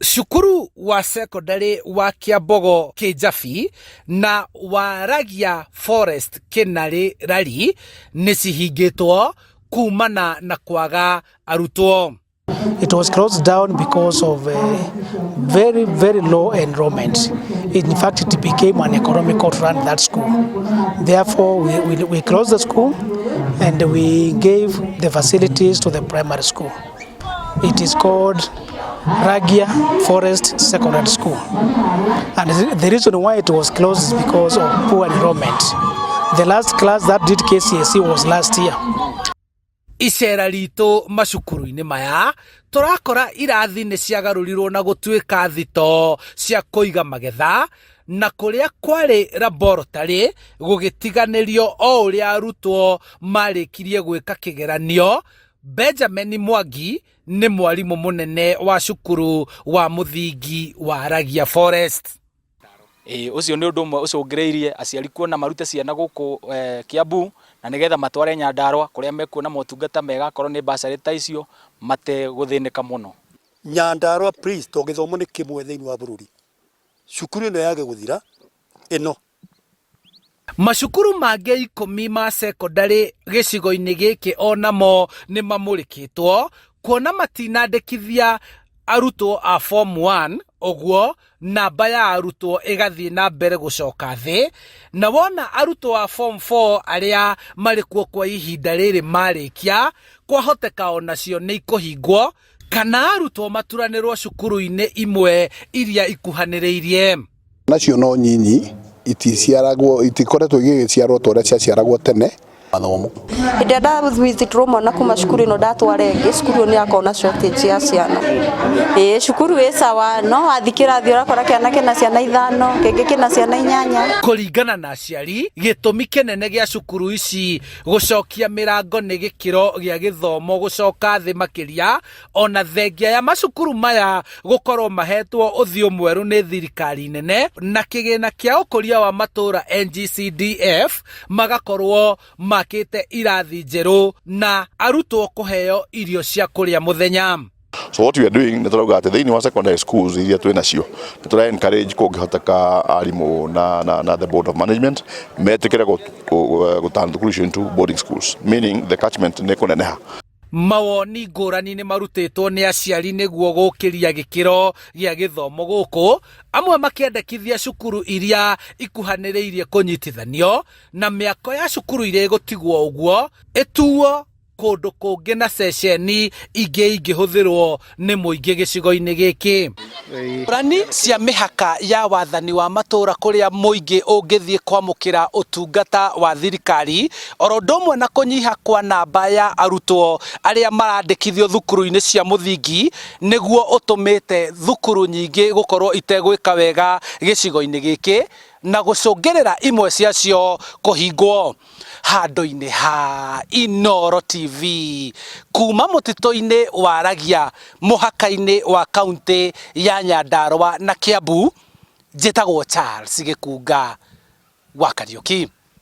Cukuru wa cekondarĩ wa Kĩambogo Kĩnjabi na wa Ragia Forest Kĩnarĩ Rari nĩ cihingĩtwo kumana na kwaga arutwo. It was closed down because of very, very low enrollment. In fact, it became uneconomical to run that school. Therefore, we closed the school and we gave the facilities to the primary school. It is called Ragia Forest Secondary School. And the reason why it was closed is because of poor enrollment. The last class that did KCSE was last year. Icera ritũ macukuru-inĩ maya tũrakora irathi nĩ ciagarũrirwo na gũtuĩka thito cia kũiga magetha na kũrĩa kwarĩ laboratory gũgĩtiganĩrio o ũrĩa arutwo marĩkirie gwĩka kĩgeranio. Benjamin Mwangi nĩ mwarimũ mũnene wa cukuru wa mũthingi wa Ragia Forest. Ĩĩ, ũcio nĩ ũndũ ũmwe ũcũngĩrĩirie aciari kuona marute ciana gũkũ Kiambu na nĩgetha matware Nyandarua kũrĩa mekuona motungata mega, akorwo nĩ bursary ta icio mategũthĩnĩka mũno. Nyandarua, please, to gĩthomo nĩ kĩmwe thĩinĩ wa bũrũri, cukuru ĩno yage gũthira ĩno. Macukuru mangĩ 10 ma cekondarĩ gĩcigo-inĩ gĩkĩ onamo nĩ mamũrĩkĩtwo kuona matinandĩkithia arutwo a form 1, ũguo namba ya arutwo ĩgathiĩ na mbere gũcoka thĩ, na wona arutwo a form 4 arĩa marĩ kuo kwa ihinda rĩrĩ marĩkia, kwahoteka onacio nĩ ikũhingwo kana arutwo maturanĩrwo cukuru-inĩ imwe iria ikuhanĩrĩirie. Nacio no nyinyi iticiaragwo, itikoretwo igĩgĩciarwo ta ũrĩa ciaciaragwo tene mathomo. Hĩndĩ ĩrĩa nda withdraw mwana kuma cukuru ĩno ndatwara ĩngĩ, cukuru ĩyo nĩ yakorwo na shortage ya ciana. Ĩĩ, cukuru ĩ sawa, no wathiĩ kĩrathi ũrakora kĩana kĩna ciana ithano, kĩngĩ kĩna ciana inyanya. Kũringana na aciari, gĩtũmi kĩnene gĩa cukuru ici gũcokia mĩrango nĩ gĩkĩro gĩa gĩthomo gũcoka thĩ makĩria, ona thengia ya macukuru maya gũkorwo mahetwo ũthiũ mwerũ nĩ thirikari nene na kĩgĩna kĩa ũkũria wa matũũra NGCDF, magakorwo makĩte irathi njerũ na arutwo kũheo irio cia kũrĩa mũthenya. So what we are doing, nĩ tũrauga atĩ thĩinĩ wa secondary schools iria twĩ nacio, nĩ tũra encourage kũngĩhoteka arimũ na the board of management metĩkĩre gũturn thukuru icio into boarding schools, meaning the catchment nĩ kũneneha. Mawoni ngũrani nĩ marutĩtwo nĩ aciari nĩguo gũkĩria gĩkĩro gĩa gĩthomo gũkũ, amwe makĩendekithia cukuru iria ikuhanĩrĩirie kũnyitithanio na mĩako ya cukuru iria ĩgũtigwo ũguo ĩtuo kũndũ kũngĩ na ceceni ingĩ ingĩhũthĩrwo nĩ mũingĩ gĩcigo-inĩ gĩkĩ. Ngũrani cia mĩhaka ya wathani wa matũũra kũrĩa mũingĩ ũngĩthiĩ kwamũkĩra ũtungata wa thirikari, oro ũndũ ũmwe na kũnyiha kwa namba ya arutwo arĩa marandĩkithio thukuru-inĩ cia mũthingi, nĩguo ũtũmĩte thukuru nyingĩ gũkorwo itegwĩka wega gĩcigo-inĩ gĩkĩ na gũcũngĩrĩra imwe ciacio kũhingwo. Handũ-inĩ ha Inooro TV kuma mũtitũ-inĩ wa Ragia mũhaka-inĩ wa kaunti ya Nyandarua na Kiambu, njĩtagwo Charles Gĩkunga wa Kariũki.